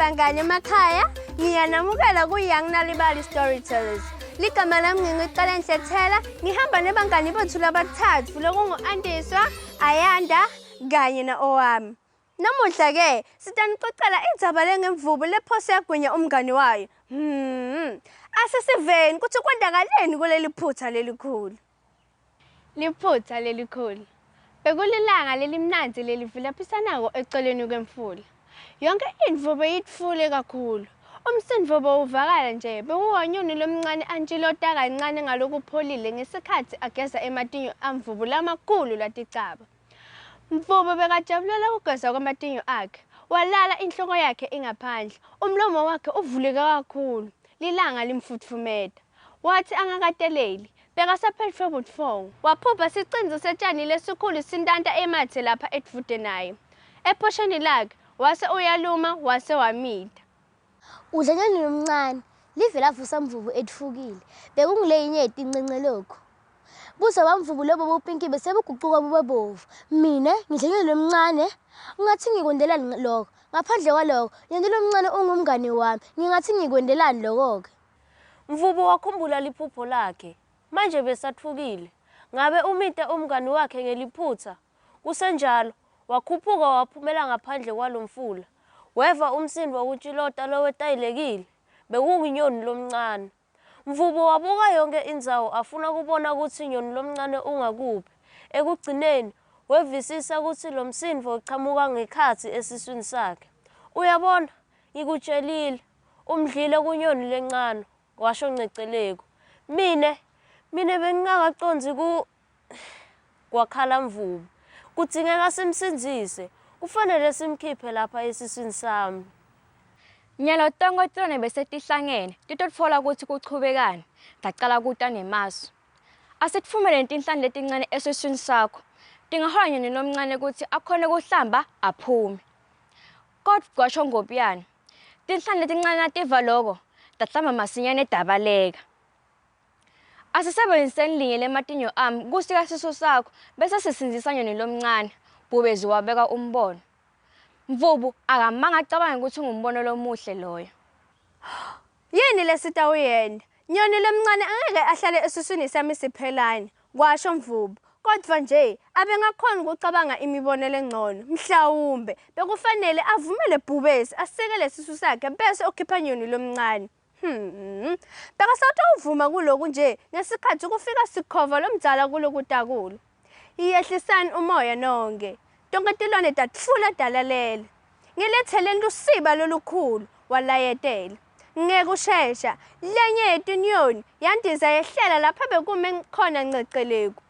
bangani emakhaya, ngiyanamukela ku-Young Nalibali Storytellers. Ligama lami nginguCela Nhlethela, ngihamba nebangani bethu labathathu lokungu-Andiswa, Ayanda kanye na-Owami. Namuhla-ke sitanicocela indzaba lengemvubu lephose yagwinya umngani wayo. Hmm. Asesiveni kutsi kwenzakaleni kuleli phutha lelikhulu. Liphutha lelikhulu. Bekulilanga lelimnandzi lelivilaphisanako eceleni kwemfula. Yonke intfo beyitfule kakhulu. Umsindvo bowuvakala nje bekuwanyoni lomncane antjilota kancane ngalokupholile ngesikhatsi ageza ematinyo amvubu lamakhulu laticaba. Mvubu bekajabulela kugeza kwematinyo akhe. Walala inhloko yakhe ingaphandle, umlomo wakhe uvuleke kakhulu, lilanga limfutfumeta. Watsi angakateleli, bekasaphetfwe butfongo. Waphupha sicindzi setjani lesikhulu sintanta ematse lapha edvute naye. Ephosheni lakhe, wase uyaluma wase wamita. Udla nyoni lomncane, live lavusa Mvubu etfukile. Bekunguleyinye yetincencelokhu. Buso baMvubu lobo bupinki besebugucuka bube bovu. Mine ngidla nyoni lomncane? Ngingatsi ngikwentelani loko? Ngaphandle kwaloko, nyoni lomncane ungumngani wami. Ngingatsi ngikwentelani loko-ke? Mvubu wakhumbula liphupho lakhe. Manje besatfukile. Ngabe umite umngani wakhe ngeliphutsa? Kusenjalo, wakhuphuka waphumela ngaphandle kwalomfula. Weva umsindvo wekutjilota lowetayelekile. Bekungunyoni lomncane. Mvubu wabuka yonke indzawo afuna kubona kutsi Nyoni lomncane ungakuphi. Ekugcineni, wevisisa kutsi lomsindvo uchamuka ngekhatsi esiswini sakhe. Uyabona, ngikutjelile. Umdlile kunyoni lencane, kwasho Nceceleku. Mine, mine bengingakacondzi ku kwakhala Mvubu. Kudzingeka simsindzise. Kufanele simkhiphe lapha esiswini sami. Nyalo tonkhe tilwane besetihlangene titotfola kutsi kuchubekani. Tacala kuta nemasu. Asitfumele tinhlanti letincane esiswini sakho. Tingahola nyoni lomncane kutsi akhone kuhlamba aphume. Kodvwa kwasho Ngobiyane. Tinhlanti letincane nativa loko, tahlamba masinyane tabaleka. Asisebenziseni linye lematinyo ami kusika sisu sakho bese sisindzisa nyoni lomncane, Bhubezi wabeka umbono. Mvubu akamange acabange kutsi ngumbono lomuhle loyo. Yini lesitawuyenta? Nyoni lomncane angeke ahlale esiswini sami siphelane, kwasho Mvubu. Kodvwa nje abengakhoni kucabanga imibono lengcono. Mhlawumbe bekufanele avumele Bhubesi asekele sisu sakhe bese ukhipha Nyoni lomncane. Hmm. Bekasatawuvuma kuloku nje ngesikhatsi kufika Sikhova lomdzala kulokutakulo. Yehlisani umoya nonke. Tonkhe tilwane tatfula talalela. Ngiletheleni lusiba lolukhulu, walayetela. Ngekushesha, lenye yetinyoni yandiza yehlela lapha bekume khona Nceceleku.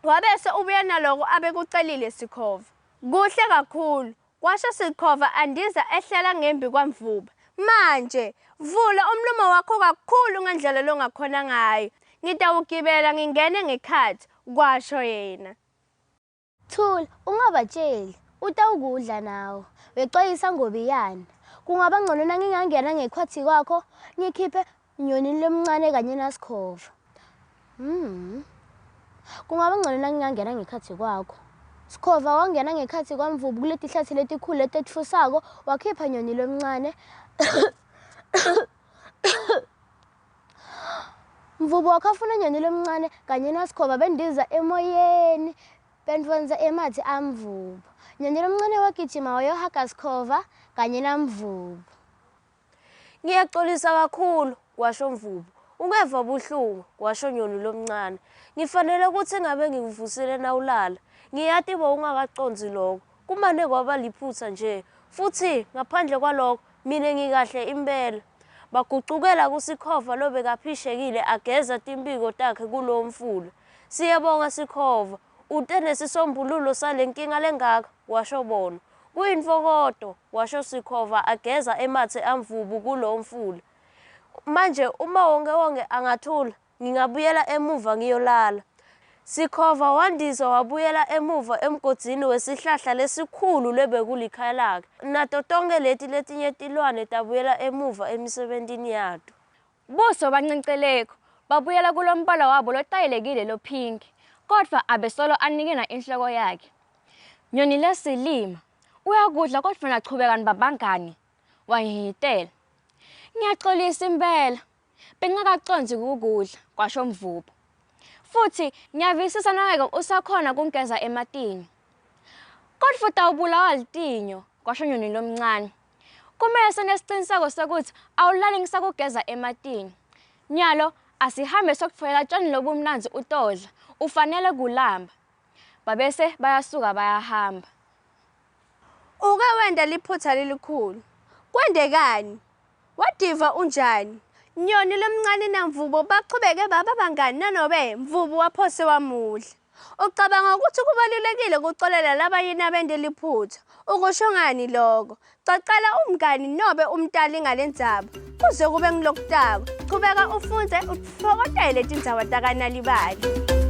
Wabese ubuya naloko abekucelile Sikhova. Kuhle kakhulu, kwasho Sikhova andiza ehlela ngembi kwaMvubu. Manje, vula umlomo wakho kakhulu ngendlela longakhona ngayo. Ngitawugibela ngingene ngekhatsi, kwasho yena. Thula, ungabatsheli, utawukudla nawe. Wexwayisa Ngobiyane. Kungaba ngcono nangingangena ngekhwathi kwakho, ngikhiphe nyoni lomncane kanye nasikhova. Mm. Kungaba ngcono nangingangena ngekhathi kwakho. Sikhova wangena ngekhathi kwamvubu kuletihlathi letikhulu letetfusako, wakhipha nyoni lomncane. Mvubu wakhafuna nyoni lomncane kanye nasikhova bendiza emoyeni bentfonsa emathe amvubu. Nyoni lomncane wagijima wayohaga sikhova kanye namvubu. Ngiyaxolisa kakhulu, kwasho Mvubu. Ungeva buhlungu, kwasho Nyoni lomncane. Ngifanele kutsi ngabe ngikuvusile nawulala. Ngiyati bowungakacondzi loko. Kumane kwaba liphutsa nje. Futsi ngaphandle kwaloko, mine ngikahle impela. Bagucukela kuSikhova lobekaphishekile ageza timphiko takhe kulowo mfula. Siyabonga Sikhova, ute nesisombululo salenkinga lengaka, kwasho bona. Kuyintfokoto, washo Sikhova ageza ematse aMvubu kulowo mfula. Manje uma wonke wonke angathula, ngingabuyela emuva ngiyolala. Sikhova wandiza wabuyela emuva emgodzini wesihlahla lesikhulu lebekulikhaya lakhe. Nato tonkhe leti letinye tilwane tabuyela emuva emisebentini yato. Buso baNcenceleko babuyela kulombala wabo lotayelekile lophinki, kodvwa abesolo anikina inhloko yakhe. Nyoni lesilima, uyakudla kodvwa nachubeka nibabangani? Wahihitela. Ngiyaxolisa impela. Bengingakacondzi kukudla, kwasho Mvubu. Futhi ngiyavisisa nangeke usakhona kungeza ematinyo. Kodwa utawubulawa litinyo, kwasho Nyoni lomncane. Kumele senesiciniseko sokuthi awulali ngisakugeza ematinyo. Nyalo asihambe sokutfolela tjani lobumnandzi utodla, ufanele kulamba. Babese bayasuka bayahamba. Uke wenta liphutsa lelikhulu. Kwentekani? Wativa unjani? Nyoni lomncane naMvubu bachubeke baba bangani nanobe Mvubu waphose wamudla. Ucabanga ukuthi kubalulekile kucolela labanye nabente liphutsa. Ukusho ngani loko? Cocela umngani nobe umtali ngalendzaba. Kuze kube ngilokutako, chubeka ufundze utfokotele tindzaba takaNalibali.